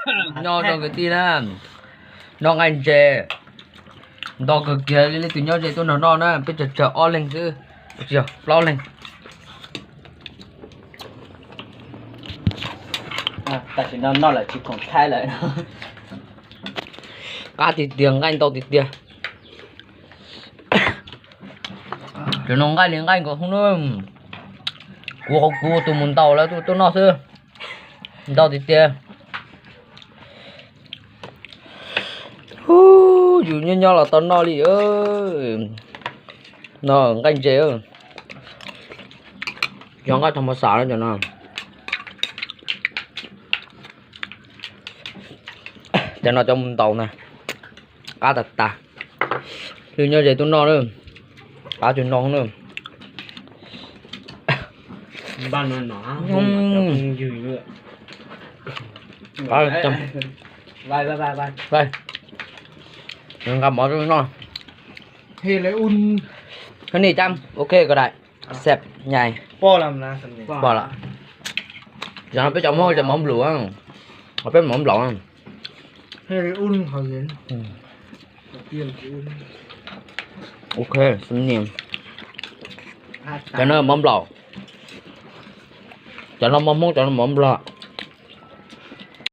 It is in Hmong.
Nyob zoo kwv tij na, noj nqaij ntses ntau kawg kiag li, leej twg nyob ze tuaj nrog noj na, peb tsawg tsawg ob leeg xwb, tsis yog plaub leeg. Tam sim no noj lawm tsis khoom thaij lawm. Qab tiag tiag, nqaij ntau tiag tiag. Cov no nqaij li nqaij nkaus hub na. Kuv qhov kuv tus mus ntaus lawv tuaj noj xwb. Ntau tiag tiag. Yus nyob nyob los tau noj li. No nqaij ntses, yog nqaij thas mas xas no cov no. Cov no cov mus ntaus na, qab tas tas. Leej twg nyob ze tuaj noj na, qab tsuag no na. Nqa mov noj. Hej ni cab, ok, kom daim. Xep nyais. Pom lawm. Zaum no peb cov Hmoob cov mov nplum, peb mov nplaum. Ok, cov no mov nplaum. Cov no mov Hmoob, cov no mov nplog.